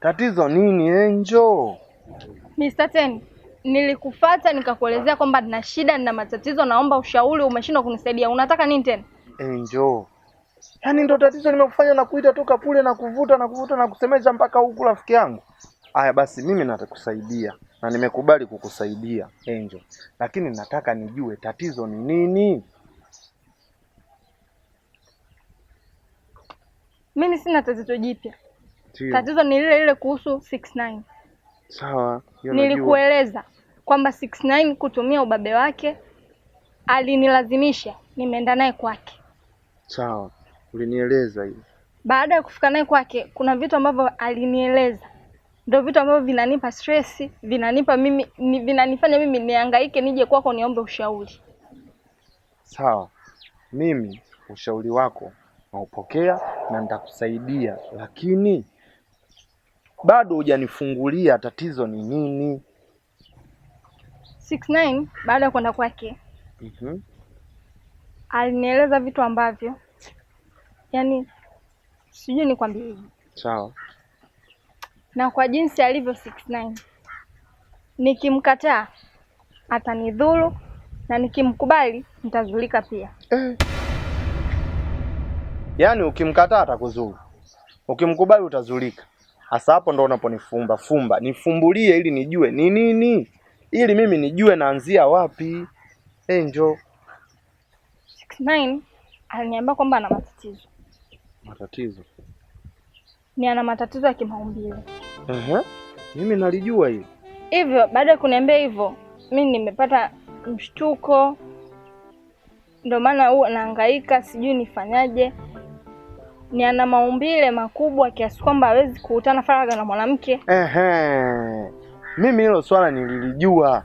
Tatizo nini Angel? Mr. Ten, nilikufuata nikakuelezea kwamba nina shida, nina matatizo, naomba ushauri, umeshindwa kunisaidia. Unataka nini tena? Angel. Yaani ndo tatizo nimekufanya na kuita toka kule na kuvuta na kuvuta na kusemesha mpaka huku rafiki yangu. Aya basi mimi natakusaidia na nimekubali kukusaidia Angel. Lakini nataka nijue tatizo ni nini? Mimi sina tatizo jipya. Ndio. Tatizo ni lile lile kuhusu 69. Sawa, hiyo najua. Nilikueleza kwamba 69 kutumia ubabe wake alinilazimisha nimeenda naye kwake. Sawa, ulinieleza hiyo. Baada ya kufika naye kwake, kuna vitu ambavyo alinieleza, ndio vitu ambavyo vinanipa stress, vinanipa mimi ni, vinanifanya mimi nihangaike, nije kwako niombe ushauri. Sawa, mimi ushauri wako naupokea na nitakusaidia, lakini bado hujanifungulia tatizo ni nini. 69 baada ya kwenda kwake Mhm. alinieleza vitu ambavyo yani sijui nikwambie, Sawa. na kwa jinsi alivyo 69, nikimkataa atanidhuru na nikimkubali nitazulika pia. Eh. Yaani ukimkataa atakuzuru, ukimkubali utazulika. Hasa hapo ndo unaponifumba fumba, nifumbulie ili nijue ni nini, ili mimi nijue naanzia wapi. Angel, 69 aliniambia kwamba ana matatizo, matatizo. ni ana matatizo ya kimaumbile. Ehe, mimi nalijua hili. Hivyo baada ya kuniambia hivyo, mi nimepata mshtuko, ndio maana huwa nahangaika, sijui nifanyaje. Ni ana maumbile makubwa kiasi kwamba hawezi kukutana faragha na mwanamke. Ehe, mimi hilo swala nililijua,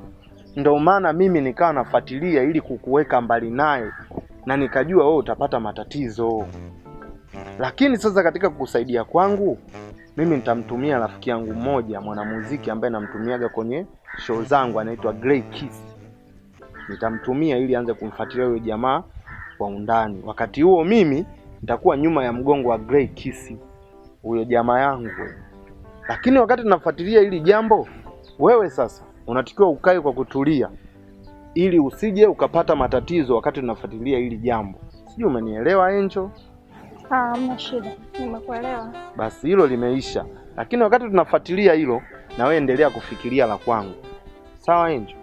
ndo maana mimi nikawa nafuatilia ili kukuweka mbali naye, na nikajua wewe utapata matatizo. Lakini sasa katika kukusaidia kwangu, mimi nitamtumia rafiki yangu mmoja mwanamuziki ambaye namtumiaga kwenye show zangu, anaitwa Grey Kiss. Nitamtumia ili aanze kumfuatilia huyo jamaa kwa undani. Wakati huo mimi nitakuwa nyuma ya mgongo wa Grey Kiss, huyo jamaa yangu. Lakini wakati tunafuatilia hili jambo, wewe sasa unatakiwa ukae kwa kutulia ili usije ukapata matatizo wakati tunafuatilia hili jambo. Sijui umenielewa Angel? Ah, hamna shida, nimekuelewa. Basi hilo limeisha, lakini wakati tunafuatilia hilo, na wewe endelea kufikiria la kwangu. Sawa Angel?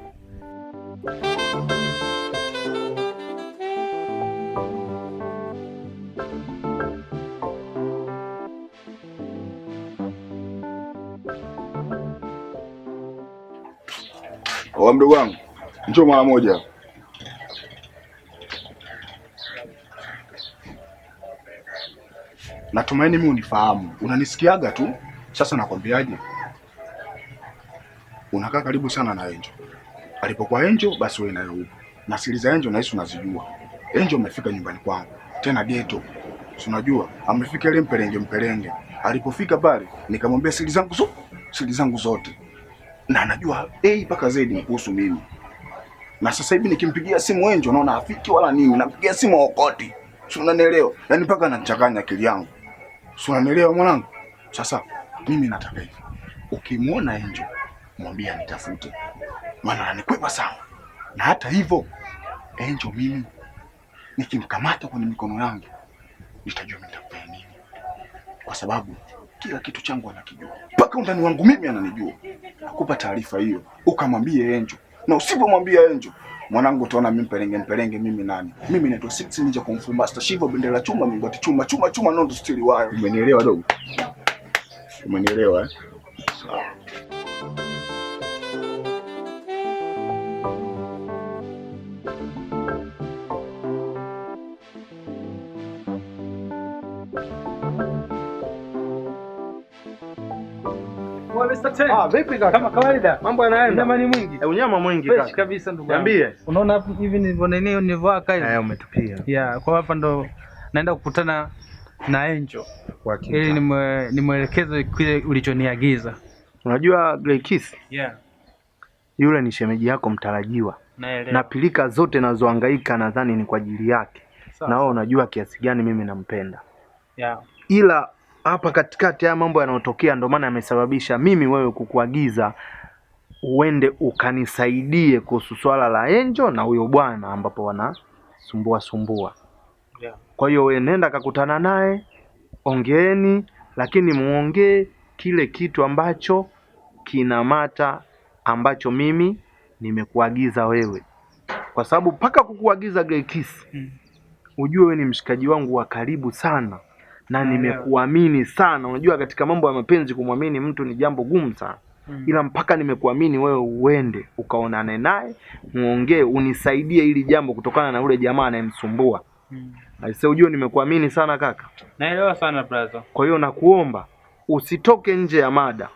Oa mdogo wangu, njoo mara moja. Natumaini mimi unifahamu, unanisikiaga tu. Sasa nakwambiaje, unakaa karibu sana na Angel. Alipokuwa Angel, basi wewe naye upo, na siri za Angel nahisi unazijua. Angel amefika nyumbani kwangu tena geto, si unajua amefika ile mpelenge mpelenge. Alipofika pale nikamwambia siri zangu zote, siri zangu zote, na anajua A mpaka Z ni kuhusu mimi. Na sasa hivi nikimpigia simu Angel naona hafiki wala nini, nampigia simu okoti, si unanielewa? Yaani mpaka ananichanganya akili yangu, si unanielewa mwanangu? Sasa mimi nataka hivi, ukimwona Angel mwambie anitafute, maana ananikwepa sana. Na hata hivyo Angel mimi nikimkamata kwenye mikono yangu nitajua mimi nitamfanya nini, kwa sababu kila kitu changu anakijua, mpaka undani wangu mimi ananijua. Nakupa taarifa hiyo, ukamwambie Angel, na usipomwambia Angel mwanangu, utaona mimi mpelenge mpelenge. Mimi nani? Mimi naitwa Six Ninja Kung Fu Master Shivo, bendera chuma, mingoti chuma, chuma chuma, nondo stili wayo. Umenielewa dogo? Umenielewa eh? Sawa. Ah, vipi kaka? Kama kawaida. Mambo yanaenda? Unyama ni mwingi. Eh, unyama mwingi Fresh kaka. kabisa ndugu yangu. Niambie. Unaona hapo hivi nilivyo nini nilivyokaa hivi. Eh, umetupia. Yeah, kwa hapa ndo naenda kukutana na Angel Kwa hakika. ili nimwelekeze kile ulichoniagiza. Unajua Grey Kiss, Yeah, yule ni shemeji yako mtarajiwa. naelewa. Na pilika zote nazohangaika nadhani ni kwa ajili yake. Sawa, Na wewe unajua kiasi gani mimi nampenda. Yeah. Ila Hapa katikati haya mambo yanayotokea ndio maana yamesababisha mimi wewe kukuagiza uende ukanisaidie kuhusu swala la Angel na huyo bwana ambapo wanasumbua sumbua. Yeah. Kwa hiyo wewe nenda kakutana naye, ongeeni, lakini muongee kile kitu ambacho kinamata ambacho mimi nimekuagiza wewe, kwa sababu mpaka kukuagiza Glekiss, ujue wewe ni mshikaji wangu wa karibu sana na nimekuamini sana. Unajua katika mambo ya mapenzi kumwamini mtu ni jambo gumu sana, ila mpaka nimekuamini wewe uende ukaonane naye muongee, unisaidie hili jambo kutokana na ule jamaa anayemsumbua. Aise, ujue nimekuamini sana kaka. Naelewa sana brother. Kwa hiyo nakuomba usitoke nje ya mada,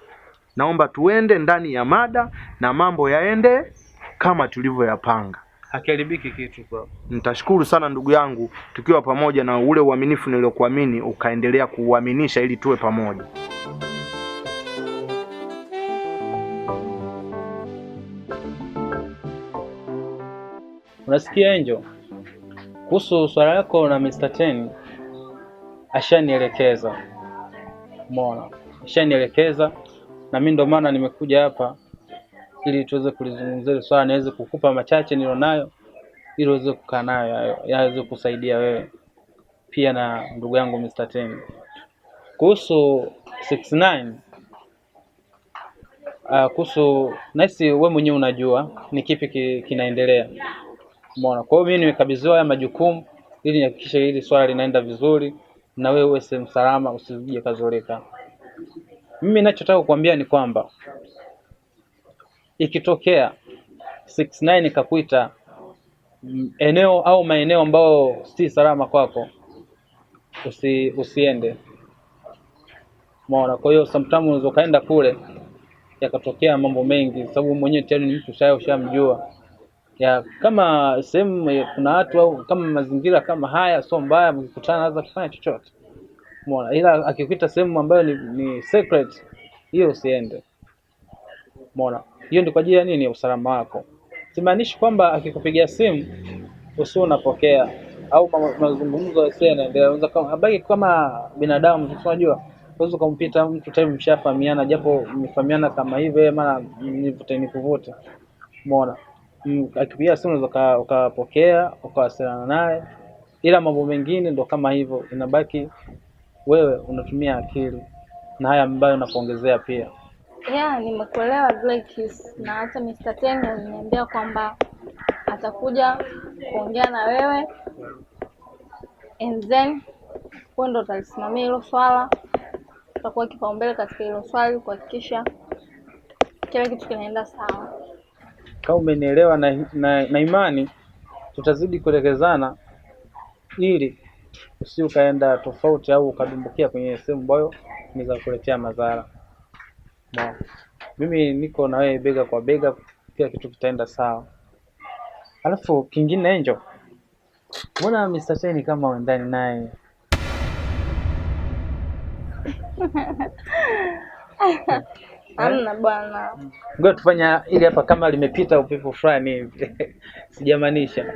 naomba tuende ndani ya mada na mambo yaende kama tulivyoyapanga. Hakiharibiki kitu bro. Nitashukuru sana ndugu yangu, tukiwa pamoja na ule uaminifu niliokuamini ukaendelea kuuaminisha ili tuwe pamoja. Unasikia Angel? Kuhusu swala lako na Mr. Ten ashanielekeza. Umeona? Ashanielekeza na mimi ndo maana nimekuja hapa ili tuweze kulizungumzia hili swala, niweze kukupa machache nilionayo ili uweze kukaa nayo hayo, yaweze kusaidia wewe pia na ndugu yangu Mr. Ten. Kuhusu 69 kuhusu nahisi wewe mwenyewe unajua ni kipi kinaendelea. Umeona? Kwa hiyo mimi nimekabidhiwa haya majukumu ili nihakikishe hili swala linaenda vizuri na wewe uwe sehemu salama, usije kazoreka. Mimi ninachotaka kukuambia ni kwamba ikitokea 69 kakuita eneo au maeneo ambayo si salama kwako, usiende. Umeona? Kwa hiyo sometimes unaweza kaenda kule yakatokea mambo mengi, sababu mwenyewe tayari ni mtu ushamjua. Ya kama sehemu kuna watu au kama mazingira kama haya sio mbaya, mkikutana anaweza kufanya chochote. Umeona? Ila akikuita sehemu ambayo ni secret, hiyo usiende. Umeona? Hiyo ndio kwa ajili ya nini? Ya usalama wako. Simaanishi kwamba akikupigia simu usiwe unapokea au mazungumzo yasiwe yanaendelea. Unaweza kama abaki kama binadamu, unajua unaweza kumpita mtu tayari mshafahamiana, japo mmefahamiana kama hivi, mara nivute nikuvute. Umeona? Akipigia simu unaweza ukapokea ukawasiliana naye, ila mambo mengine ndo kama hivyo, inabaki wewe unatumia akili na haya ambayo nakuongezea pia. Yeah, nimekuelewa Glekiss, na hata Mr. Ten aliniambia kwamba atakuja kuongea na wewe and then wewe ndo utalisimamia hilo swala, utakuwa kipaumbele katika hilo swali kuhakikisha kila kitu kinaenda sawa. Kama umenielewa na imani tutazidi kuelekezana ili usi ukaenda tofauti au ukadumbukia kwenye sehemu ambayo inaweza kukuletea madhara. No. Mimi niko na wewe bega kwa bega, kila kitu kitaenda sawa. Alafu kingine Angel, mbona Mr. Ten kama wendani naye? Hamna bwana. Ngoja tufanya ili hapa kama limepita upepo fulani hivi. Sijamaanisha.